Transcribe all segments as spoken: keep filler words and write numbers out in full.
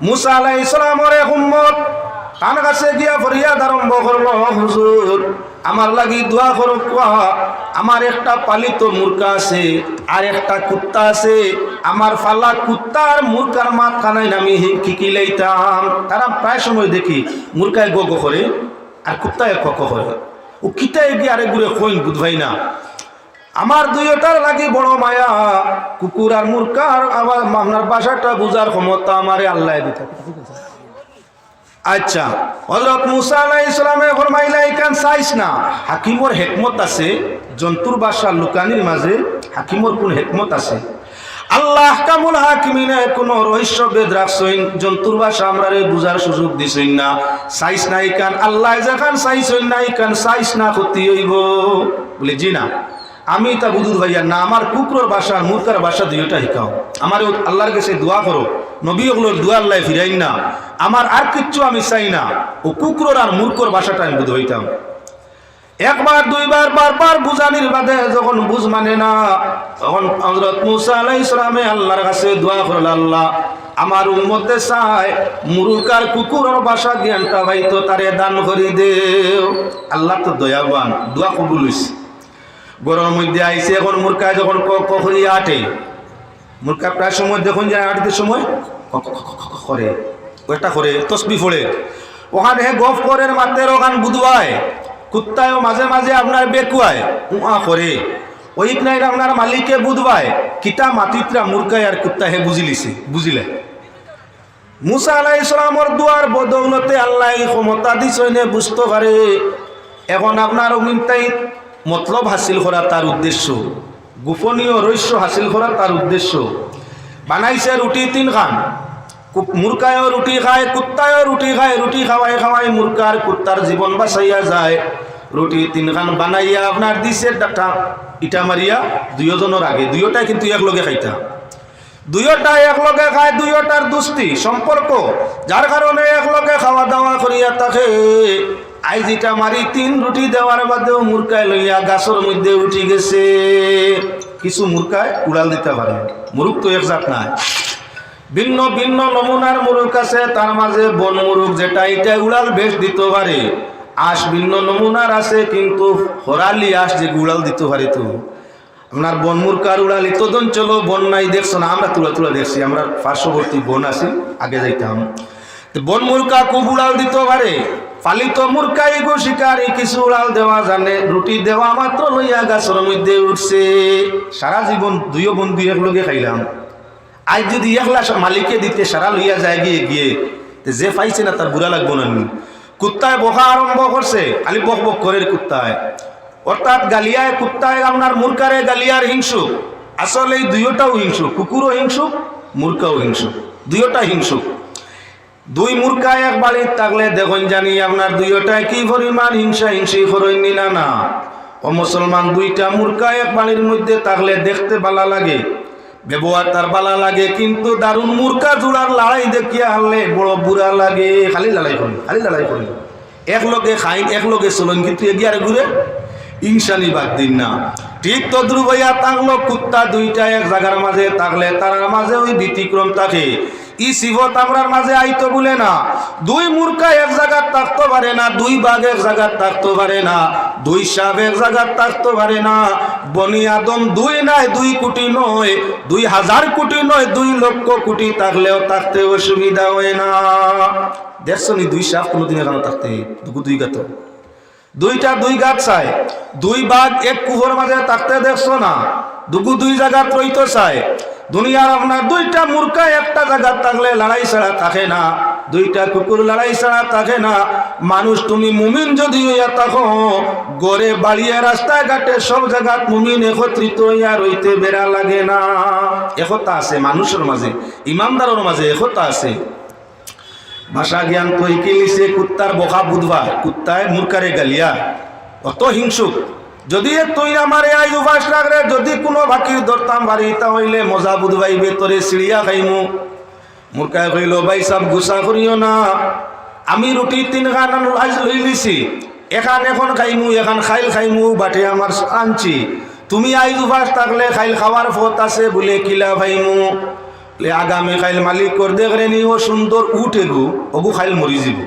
মুসা আলাইহিস সালামর এক উম্মত তান কাছে গিয়া ফরিয়াদ আরম্ভ করলো, "হুজুর, আমার লাগি দোয়া করউক্কা, আমার একটা পালিত মুরগা আছে, আর একটা কুত্তা আছে, আমার ফালা কুত্তা আর মুরগার মাতখানাইন আমি হি-, কিকিলাইতাম।" তারা প্রায় সময় দেখি মুরগায় গো গো করে আর কুত্তায় ক ক করে। ও কিতা এগিয়ে আরেকগুরে কইন বুঝবায় না। আমার দুইওটার লাগি বড় মায়া, কুকুর আর মুরগার আবার আপনার ভাষাটা বুঝার ক্ষমতা আমারে আল্লায় দিতা। আচ্ছা, হযরত মুসা আলাইহিস সালামে ফরমাইলা, "ইখান চাইস না।" হাকিমর হেকমত আছে, জন্তুর ভাষা লুকানির মাঝে হাকিমর কুন হেকমত আছে। আল্লাহ আহকামুল হাকিমিনে কুনু রহস্য ভেদ রাখছইন, জন্তুর ভাষা আমরারে বুঝার সুযোগ দিছইন না। চাইস না ইখান, আল্লায় যেখান চাইছইন না, ইখান চাইস না, ক্ষতি অইবো। বলে, "জি না।" আমি ইতা বুঝুর ভাইয়া না, আমার কুকুরর ভাষা আর মুরগার ভাষা দুইওটা হিকাও। আমারে আল্লার গেছে দোয়া করো, নবী অকলর দোয়া আল্লায় ফিরাইন না। আমার আর কিচ্ছু আমি চাই না, ও কুকুরর আর মুরগর ভাষাটা আমি বুঝাইতাম। একবার দুইবার বারবার বুঝানির বাদে যখন বুঝ মানে না, তখন হযরত মুসা আলাইহিস সালামে আল্লার কাছে দোয়া করলা, "আল্লাহ, আমার উম্মতে চায় মুরগার কুকুরর ভাষা জ্ঞানটা পাইতো, তারে দান করি দেও।" আল্লাহ তো দয়াবান, দোয়া কবুল অইছে। ঘরর মধ্যে আইছে, এখন মুরগায় যখন ক ক করিয়া আটে, মুরগায় প্রায় সময় দেখইন যে আটিতে সময় ক ক ক ক ক করে, ওটা করে, তসবি পড়ে, ওখান হে গফ করের মাতের ওখান বুধবায়, কুত্তায়ও মাঝে মাঝে আপনার বেকুয়ায় উয়া করে, ওই নাই আপনার মালিকে বুধবায়, কিতা মাতিত্রা মুরগায় আর কুত্তা হে বুঝিলিছে, বুঝিলে। মুসা আলাইহিস সালামর দোয়ার বদৌলতে আল্লায় এই ক্ষমতা দিছইনে বুঝতো পারে। এখন আপনার অমিনতাই মতলব হাসিল করা তার উদ্দেশ্য, গোপনীয় রহস্য হাসিল করা তার উদ্দেশ্য। বানাইছে রুটি তিনখান, কু-, মুরগায়ও রুটি খায়, কুত্তায়ও রুটি খায়, রুটি খাওয়াই খাওয়াই মুরগার কুত্তার জীবন বাঁচাইয়া যায়। রুটি তিনখান বানাইয়া আপনার দিছে ডাটা ইটা মারিয়া দুইওজনর আগে, দুইওটায় কিন্তু একলগে খাইতা। দুইওটা একলগে খায়, দুইওটার দুস্তি সম্পর্ক, যার কারণে একলগে খাওয়া দাওয়া করিয়া থাকে। আইজ ইটা মারি তিন রুটি দেওয়ার বাদেও মুরগায় লইয়া গাছর মধ্যে উঠি গেছে। কিছু মুরগায় উড়াল দিতা পারে, মুরুগ তো এক জাত নায়, ভিন্ন ভিন্ন নমুনার মুরুগ আছে। তার মাঝে বন মুরুগ যেটা, ইটা উড়াল বেশ দিতো পারে। আঁশ ভিন্ন নমুনার আছে, কিন্তু হরালি আঁশ যে উড়াল দিতো পারে তো। আপনার বন মুরগার উড়াল ইতদন চলো, বন নাই দেখছো না, আমরা তুলা তুলা দেখছি, আমরা পার্শ্ববর্তী বন আছে, আগে যাইতাম। তো বন মুরগা খুব উড়াল দিতো পারে, পালিত মুরগা ইগু শিকারি কিছু উড়াল দেওয়া জানে, রুটি দেওয়া মাত্র লইয়া গাছর মধ্যে উঠছে। সারা জীবন দুইও বন্ধু একলগে খাইলাম, আইজ যদি একলা সা-, মালিকে দিতে সারা লইয়া যায় গিয়ে গিয়ে, তে যে পাইছে না তার বুরা লাগবো না নি? কুত্তায় বকা আরম্ভ করছে, খালি বক বক করের কুত্তায়। অর্থাৎ গালিয়ায় কুত্তায় আপনার মুরগারে গালিয়ার হিংসুক। আসলে এই দুইওটাও হিংসুক, কুকুরও হিংসুক, মুরগাও হিংসুক, দুইওটা হিংসুক। দুই মুরগা এক বাড়িত থাকলে দেখইন জানি আপনার দুইওটায় কি পরিমাণ হিংসা হিংসি করইন নি না না। ও মুসলমান, দুইটা মুরগা এক বাড়ির মধ্যে থাকলে দেখতে বালা লাগে, ব্যবহার তার বালা লাগে, কিন্তু দারুণ মুরগা জুড়ার লড়াই দেখিয়া হারলে বড় বুরা লাগে। খালি লড়াই করইন, খালি লড়াই করইন, একলগে খাইন, একলগে চলইন, কিন্তু এগিয়ে আর ঘুরে ইনসানি বাদ দিন না। ঠিক তদ্রুপ হইয়া থাকলো কুত্তা দুইটা এক জাগার মাঝে থাকলে তারার মাঝে ওই ব্যতিক্রম থাকে। ই সিফত আমরার মাঝে আইতো বুলে না। দুই মুরগা এক জাগাত থাকতো পারে না, দুই বাঘ এক জাগাত থাকতো পারে না, দুই সাপ এক জাগাত থাকতো পারে না। বনি আদম দুই নায়, দুই কোটি নয়, দুই হাজার কোটি নয়, দুই লক্ষ কোটি থাকলেও থাকতে অসুবিধা হয় না। দেখছো নি দুই সাপ কোনোদিন এখানো থাকতে? দুগু দুই গাত। দুইটা দুই গাত চায়, দুই বাঘ এক কুফর মাঝে থাকতে দেখছো না? দুগু দুই জাগাত রইতো চায়। দুনিয়ার আপনার দুইটা মুরগা একটা জাগাত থাকলে লড়াই ছাড়া থাকে না, দুইটা কুকুর লড়াই ছাড়া থাকে না। মানুষ তুমি মুমিন যদি হইয়া থাকো, ঘরে বাড়িয়ে রাস্তায় ঘাটে সব জাগাত মুমিন একত্রিত হইয়া রইতে বেড়া লাগে না। একতা আছে মানুষর মাঝে, ইমানদারর মাঝে একতা আছে। ভাষা জ্ঞান তো হিকিলিছে, কুত্তার বকা বুধবার, কুত্তায় মুরগারে গালিয়া, অত হিংসুক। যদি এ তুই আমারে আইজ উপাস রাখরে, যদি কোনো বাকির ধরতাম বাড়ি, তা হইলে মজা বুধবাইবে, তোরে ছিড়িয়া খাইমু। মুরগায় কইল, "ভাই সাব, গুসা করিও না, আমি রুটি তিনখান আইজ লইলিছি, এখান এখন খাইমু, এখান খাইল খাইমু, বাটে আমার আনছি। তুমি আইজ উপাস থাকলে খাইল খাওয়ার পথ আছে বুলে কিলা খাইমু?" আগামী কাইল মালিকর দেখরে নি ও সুন্দর উট এগু, অগু কাইল মরি যিবো।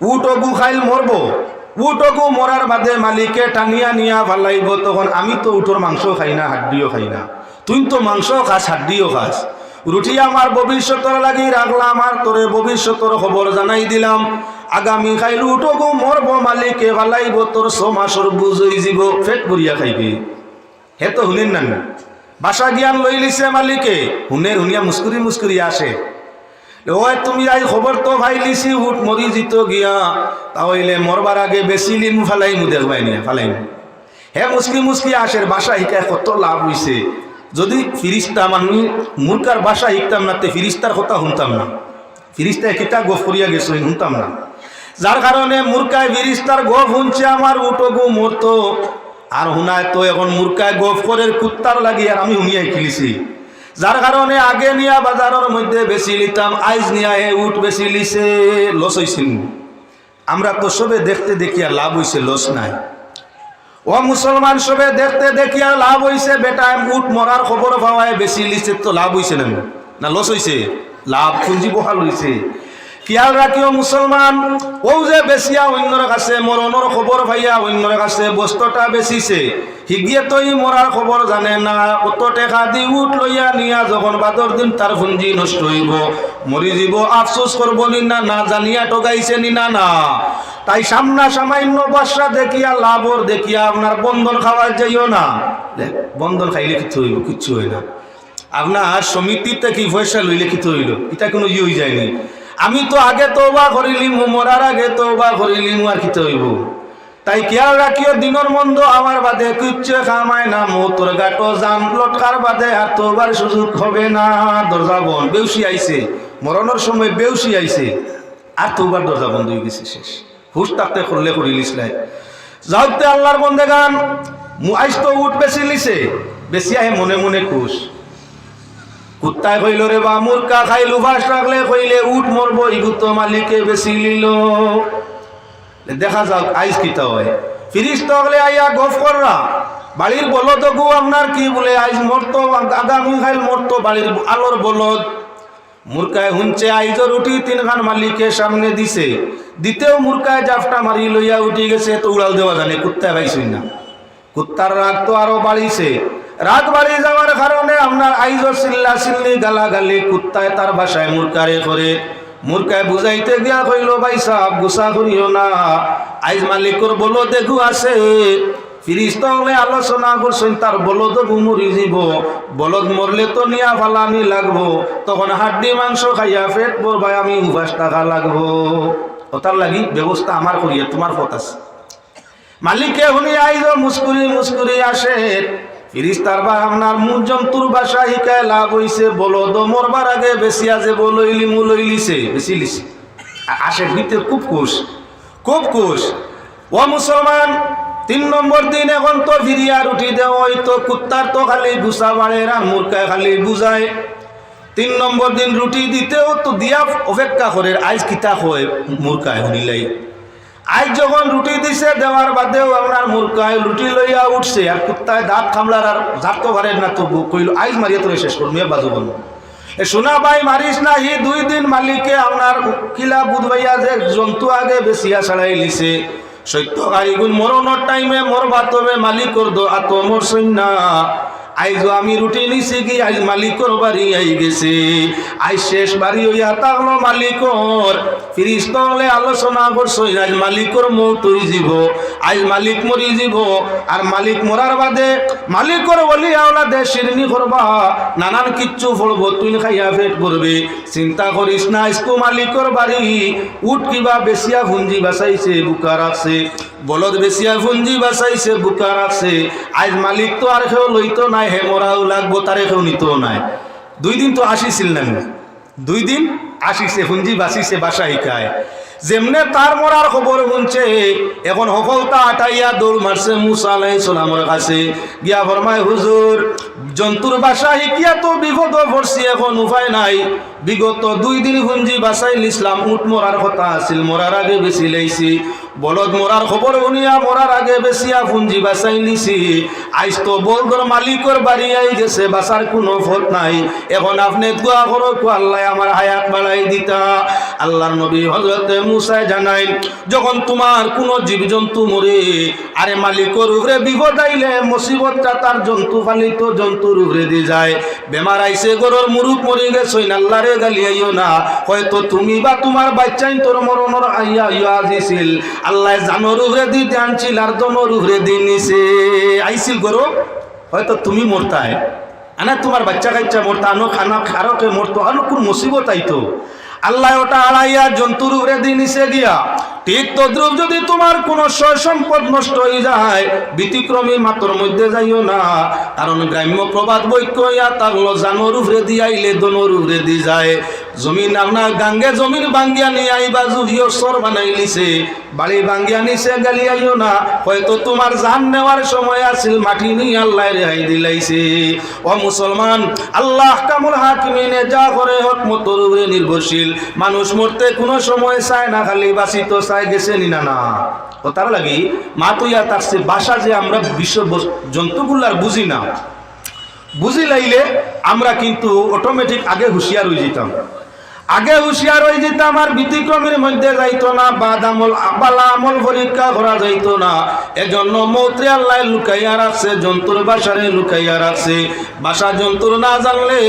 উট অগু কাইল মরবো। উট অগু মরার বাদে মালিকে টানিয়া নিয়া ফালাইবো। তখন আমি তো উটর মাংস খাই না, হাড্ডিও খাই না, তুই তো মাংস খাস, হাড্ডিও খাস। রুটি আমার ভবিষ্যতর লাগি রাখলাম, আর তোরে ভবিষ্যতর খবর জানাই দিলাম। আগামী কাইল উট অগু মরবো, মালিকে ফালাইবো, তোর ছ মাসর বুঝ অই যিবো, পেট ভরিয়া খাইবে। হে তো হুনের না নি? ভাষা জ্ঞান লইলিছে মালিকে, হুনের, হুনিয়া মুস্কুরি মুস্কুরি আসে। ওই তুমি আইজ খবর তো পাইলিছি, উট মরি যিতো গিয়া, তা অইলে মরবার আগে বেচিলিমু, ফালাইমু, দেখবায় নিয়া ফালাইমু। হে মুস্কি মুস্কি আসের, ভাষা হিকায় কত লাভ অইছে। যুদি ফিরিস্তা মানুষ মুরকার ভাষা হিকতাম না, তে ফিরিস্তার কথা হুনতাম না। ফিরিস্তায় কিতা গফ করিয়া গেছইন, হুনতাম না। যার কারণে মুরকায় ফিরিস্তার গফ হুনছে, আমার উট অগু মরতো। আর হুনায় তো এখন মুরকায় গফ করের কুত্তার লাগি, আর আমি হুনিয়া হিকিলিছি। যার কারণে আগে নিয়া বাজারর মধ্যে বেচিলিতাম, আইজ নিয়া হে উট বেচিলিছে, লস অইছে নি? আমরা তো সবে দেখতে দেখিয়া লাভ অইছে, লস নাই। ও মুসলমান, সবে দেখতে দেখিয়া লাভ অইছে, বেটায় উট মরার খবর পাওয়ায় বেচিলিছে, তো লাভ অইছে না নি? না লস অইছে? লাভ, পুঞ্জি বহাল অইছে। খিয়াল রাখিও মুসলমান, অউ যে বেচিয়া অইন্যর কাছে, মরণর খবর পাইয়া অইন্যর কাছে বস্তুটা বেচিছে, হিগিয়ে তো ই মরার খবর জানে না। অত টেকা দি উট লইয়া নিয়া যখন বাদর দিন তার পুঞ্জি নষ্ট অইবো, মরি যিবো, আফসোস করবো নি না? না জানিয়া ঠগাইছে নি না? না। তাই সামনা সামান্য ব্যবসা দেখিয়া, লাভর দেখিয়া আপনার বন্ধন খাওয়ার যাইও না। দেখ, বন্ধন খাইলে কিচ্ছু অইবো? কিচ্ছু অয় না। আপনার সমিতির থাকি পয়সা লইলে কিতা অইলো? ইটা কুনু ইয়ে অই যায়নি। আমি তো আগে তওবা করিলিমু, মরার আগে তওবা করিলিমু, আর কিতা অইবো? তাই খিয়াল রাখিও, দিনর মন্দ আমার বাদে কিচ্ছু কামায় না, মউতর ঘাটো জান লটকার বাদে আর তওবার সুযোগ হবে না। দরজা বন্ধ, বেহুশি আইছে, মরণর সময় বেহুশি আইছে, আর তওবার দরজা বন্ধ অই গেছে, শেষ। হুশ থাকতে করলে করিলিস নাই। যাউক তে আল্লার বন্দেগান, মু-, আইজ তো উট বেচিলিছে, বেচিয়া হে মনে মনে খুশ। কুত্তায় কইলো, "রে বা মুরকা, কাইল উপাস রাখলে কইলে উট মরবো, ইগু তো মালিকে বেচিলিলো।" দেখা যাউক আইজ কিতা অয়। ফিরিস্তা অকলে আইয়া গফ কররা, বাড়ির বলদ অগু আপনার কি বুলে আইজ মরতো, আগামী কাইল মরতো, বাড়ির আলর বলদ। মুরকায় হুনছে আইজও রুটি তিনখান মালিকে সামনে দিছে, দিতেউ মুরকায় জাফটা মারি লইয়া উঠি গেছে, তো উড়াল দেওয়া জানে, কুত্তায় পাইছইন না। কুত্তার রাগ তো আরো বাড়িছে। রাগ বাড়ি যাওয়ার কারণে আপনার আইজও চিল্লা চিল্লি গালাগালি কুত্তায় তার ভাষায় মুরকারে করে। মুরকায় বুঝাইতে গিয়া কইলো, "ভাইসাব, গুসা করিও না, আইজ মালিকর বলদ এগু আছে।" ফিরিস্তা অকলে আলোচনা করছইন, তার বলদ অগু মরি যিবো, বলদ মরলে তো নিয়া ফালানি লাগবো, তখন হাড্ডি মাংস খাইয়া পেট ভরবায়, আমি উপাস থাকা লাগবো। অতার লাগি ব্যবস্থা আমার করিয়া, তুমার পথ আছে। মালিকে হুনি আইজও মুস্কুরি মুস্কুরি আসে। ফিরিস্তার বা আপনার মু-, জন্তুর ভাষা হিকায় লাভ অইছে, বলদ মরবার আগে বেচিয়া যে বলইলিমু লইলিছে, বেচিলিছে। আ-, আসে ভিতরে খুব খুশ, খুব খুশ। ও মুসলমান, তিন নম্বর দিন এখন তো ফিরিয়া রুটি দেওয়া অইতো, কুত্তার তো খালি গুসা বাড়ের আর মুরকায় খালি বুঝায়। তিন নম্বর দিন রুটি দিতেউ তো দিয়া অপেক্ষা করের, আইজ কিতা কয় মুরকায় হুনিলাই। আইজ যখন রুটি দিছে, দেওয়ার বাদেউ আপনার মুরকায় রুটি লইয়া উঠছে, আর কুত্তায় দাঁত কামড়ার আর জারতো পারের না, তবু কইলো, "আইজ মারিয়া তোরে শেষ করমু, এ বাজু বন্ধ।" এ সোনা ভাই মারিস না, হি দুই দিন মালিকে আপনার কিলা বুধ ভাইয়া যে জন্তু আগে বেচিয়া ছাড়াই লিছে, সত্য কারিগুন মরণর টাইমে মরবা, তবে মালিকর দো আতো মরছইন না। আইজও আমি রুটি নিছি গি, আইজ মালিকর বাড়ি আই গেছে, আইজ শেষ বাড়ি অইয়া থাকলো মালিকর। ফিরিস্তা অকলে আলোচনা করছইন, আইজ মালিকর মউত অই যিবো, আইজ মালিক মরি যিবো। আর মালিক মরার বাদে মালিকর ওলি আওলাদে শিরনি করবা, নানান কিচ্ছু পড়বো, তুই খাইয়া পেট ভরবে। চিন্তা করিস না, আইজকু মালিকর বাড়ি, উট কিবা বেচিয়া পুঞ্জি বাচাইছে, বুকা রাখছে, বলদ বেচিয়া পুঞ্জি বাচাইছে, বুকা রাখছে। আইজ মালিক তো আর কেউ লইতো নায়, হে মরাউ লাগবো, তারে কেউ নিতো নায়। দুই দিন তো আসিছিল না, দুই দিন আসিছে, পুঞ্জি বাচিছে, ভাষা হিকায়। যেমনে তার মরার খবর হুনছে, এখন হকলতা আটাইয়া দৌড় মারছে মুসা আলাইহিস সালামর কাছে। গিয়া ফরমায়, "হুজুর, জন্তুর ভাষা হিকিয়া তো বিপদো পড়ছি, এখন উপায় নাই। বিগত দুই দিন পুঞ্জি বাচাইলিছলাম, উট মরার কথা আছিল, মরার আগে বেচিলাইছি। বলদ মরার খবর হুনিয়া মরার আগে বেচিয়া পুঞ্জি বাচাই নিছি। আইজ তো বলদর মালিকর বাড়ি আই গেছে, বাচার কুনু পথ নাই। এখন আপনে দোয়া করউক্কা, আল্লায় আমার হায়াত বাড়াই দিতা। আল্লার নবী হজরতে মুসায় জানাইন, যখন তুমার কুনু জীবজন্তু মরে, আরে মালিকর উপরে বিপদ আইলে মুসিবতটা তার জন্তু, পালিত জন্তুর উপরেদি যায়। বেমার আইছে, ঘরর মুরুখ মরি গেছইন, আল্লারে গালিয়াইও না। হয়তো তুমি বা তুমার বাইচ্চাইন্তর মরণর আইয়া আজিছিল, আল্লায় জানর উপরেদি আনছিল আর ধনর উপরেদি নিছে। আইছিল ঘরো, হয়তো তুমি মরতায়, আনা তুমার বাইচ্চা কাইচ্চা মরতা, আনো খানা খারকে মরতো, আনো কুন মুসিবত আইতো। আল্লায় ওটা আড়াইয়া জন্তুর উপরেদি নিছে গিয়া। ঠিক তদ্রূপ যদি তুমার কুনু সয় সম্পদ নষ্ট অই যায়, ব্যতিক্রমী মাতর মধ্যে যাইও না, কারণ গ্রাম্য প্রবাদ বাক্য ইয়া থাকলো, জানর উপরেদি আইলে ধনর উপরেদি যায়। জমিন আপনার গাঙ্গে জমিন ভাঙ্গিয়া নিয়া আইবা, যুগীয় সর বানাইলিছে, বাড়ি ভাঙ্গিয়া নিছে, গালিয়াইও না। হয়তো তুমার জান নেওয়ার সময় আছিল, মাটি নিয়া আল্লায় রেহাই দিলাইছে। ও মুসলমান, আল্লাহ আহকামুল হাকিমিনে যা করে হকমতর উপরে নির্ভরশীল। মানুষ মরতে কুনু সময় চায় না, খালি বাচিতো চায়, গেছে নি না না। ও তার লাগি মাত অইয়া থাকছে, ভাষা যে আমরা বিশ্ব বস-, জন্তুগুলার বুঝি না, বুঝিলাইলে আমরা কিন্তু automatic আগে হুঁশিয়ার অই যিতাম। আগে হুঁশিয়ার অই যিতাম, আর ব্যতিক্রমীর মধ্যে যাইতো না, বাদ আমল, বালা আমল পরীক্ষা করা যাইতো না। এজন্য মউতরে আল্লায় লুকাইয়া রাখছে, জন্তুর ভাষারে লুকাইয়া রাখছে। ভাষা জন্তুর না জানলে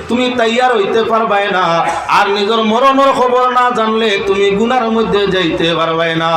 তুমি তৈয়ার অইতে পারবায় না, আর নিজর মরণর খবর না জানলে তুমি গুনার মধ্যে যাইতে পারবায় না।